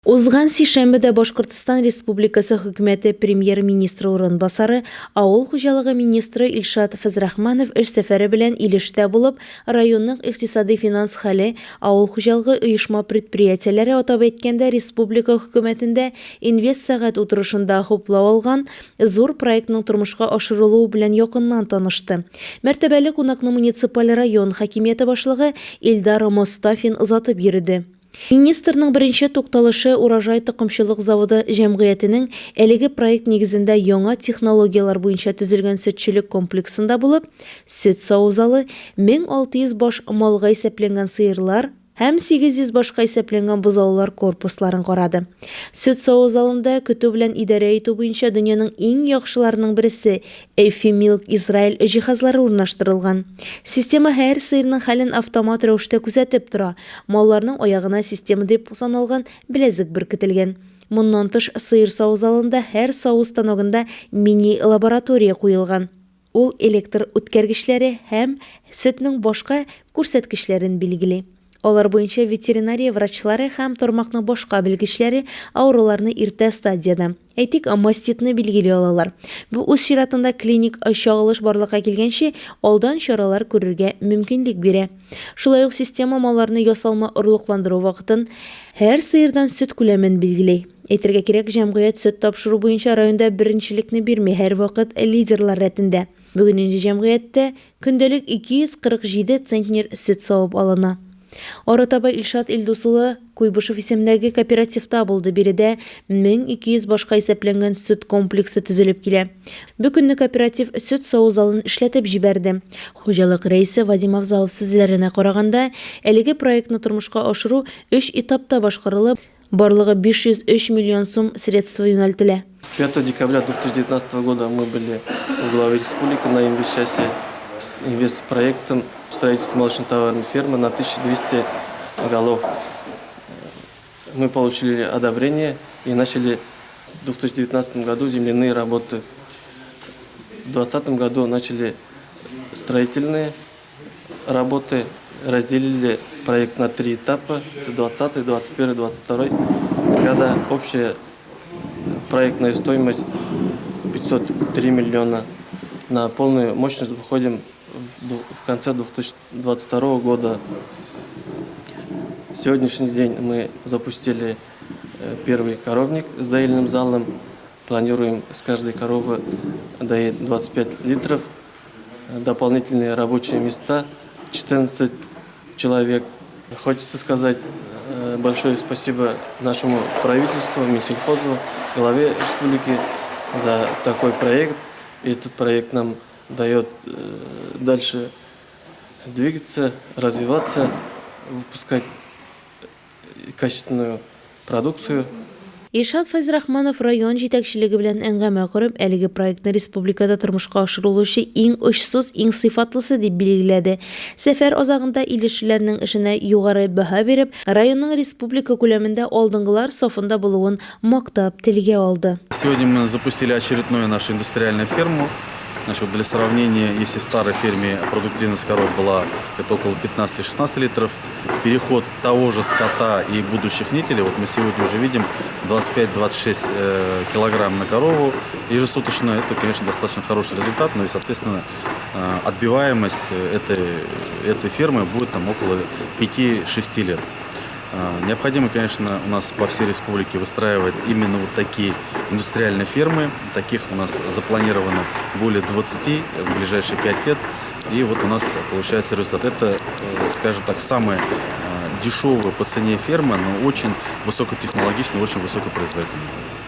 Узган сишәмбедә Башкортстан Республикасы Хөкүмәте Премьер-министры урынбасары, авыл хуҗалыгы министры Илшат Фәзрахманов эш сәфәре белән Илештә булып, районның икътисадый-финанс хәле, авыл хуҗалыгы оешма-предприятиеләре, атап әйткәндә, республика Хөкүмәтендә инвестсәгать утырышында хуплау алган зур проектның тормышка ашырылуы белән якыннан танышты. Мәртәбәле кунакны муниципаль район хакимияте башлыгы Илдар Мостафин озатып йөрде. Министрның беренче тукталышы Урожай токымчылык заводы җәмгыятенең әлеге проект нигезендә яңа технологияләр буенча төзелгән сөтчелек комплексында булып, сөт саву залы, 1600 баш малга исәпләнгән сыерлар һәм 800 башка исәпләнгән бозаулар корпусларын карады. Сөт саву залында көтү белән идарә итү буенча дөньяның иң яхшыларының берсе, Эффи-Милк Израиль җиһазлары урнаштырылган. Система һәр сыерның хәлен автомат рәвештә күзәтеп тора. Малларның аягына система дип саналган беләзек беркетелгән. Моннан тыш, сыер саву залында һәр саву станогында мини-лаборатория куелган. Ул электр үткәргечләре һәм сөтнең башка күрсәткечләрен билгели. Алар буенча ветеринария врачлары һәм тармакның башка белгечләре авыруларны иртә стадиядә, әйтик, маститны билгели алалар. Бу үз чиратында клиник чагылыш барлыкка килгәнче алдан чаралар күрергә мөмкинлек бирә. Шулай ук система малларны ясалма орлыкландыру вакытын, һәр сыердан сөт күләмен билгели. Әйтергә кирәк, җәмгыять сөт тапшыру буенча районда беренчелекне бирми, һәрвакыт лидерлар рәтендә. Бүген инде җәмгыятьтә көндәлек 247 центнер сөт савып алына. Арытаба Илшат Илдус улы Куйбышев исемендәге кооперативта булды. Биредә 1200 башка исәпләнгән сөт комплексы төзелеп килә. Бу көнне кооператив сөт саву залын эшләтеп җибәрде. Хуҗалык рәисе Вадим Авзалов сүзләренә караганда, әлеге проектны тормышка ашыру өч этапта башкарылып, Барлыгы 503 миллион сум средство юнәлтелә. 5 декабря 2019 года мы были у главы республики на инвестчасе с инвестпроектом строительства молочно-товарной фермы на 1200 голов. Мы получили одобрение и начали в 2019 году земляные работы. В 2020 году начали строительные работы, разделили проект на три этапа, это 20, 21, 22 года. Общая проектная стоимость 503 миллиона. На полную мощность выходим в конце 2022 года. Сегодняшний день мы запустили первый коровник с доильным залом. Планируем с каждой коровы доить 25 литров. Дополнительные рабочие места 14 человек. Хочется сказать большое спасибо нашему правительству, Минсельхозу, главе республики за такой проект. И этот проект нам дает дальше двигаться, развиваться, выпускать качественную продукцию. Илшат Фәйзрахманов район җитәкчелеге белән әңгәмә корып, әлеге проектны республикада тормышка ашырылучы иң очсыз, иң сыйфатлысы дип билгеләде. Сәфәр азагында илешчеләрнең эшенә югары бәһа биреп, районның республика күләмендә алдынгылар сафында булуын мактап телгә алды. Сегодня мы запустили очередную нашу индустриальную ферму. Значит, для сравнения, если в старой ферме продуктивность коров была это около 15-16 литров, переход того же скота и будущих нителей, вот мы сегодня уже видим 25-26 килограмм на корову ежесуточно, это, конечно, достаточно хороший результат, но и, соответственно, отбиваемость этой фермы будет там около 5-6 лет. Необходимо, конечно, у нас по всей республике выстраивать именно вот такие индустриальные фермы. Таких у нас запланировано более 20 в ближайшие 5 лет. И вот у нас получается результат. Это, скажем так, самая дешевая по цене ферма, но очень высокотехнологичная, очень высокопроизводительная.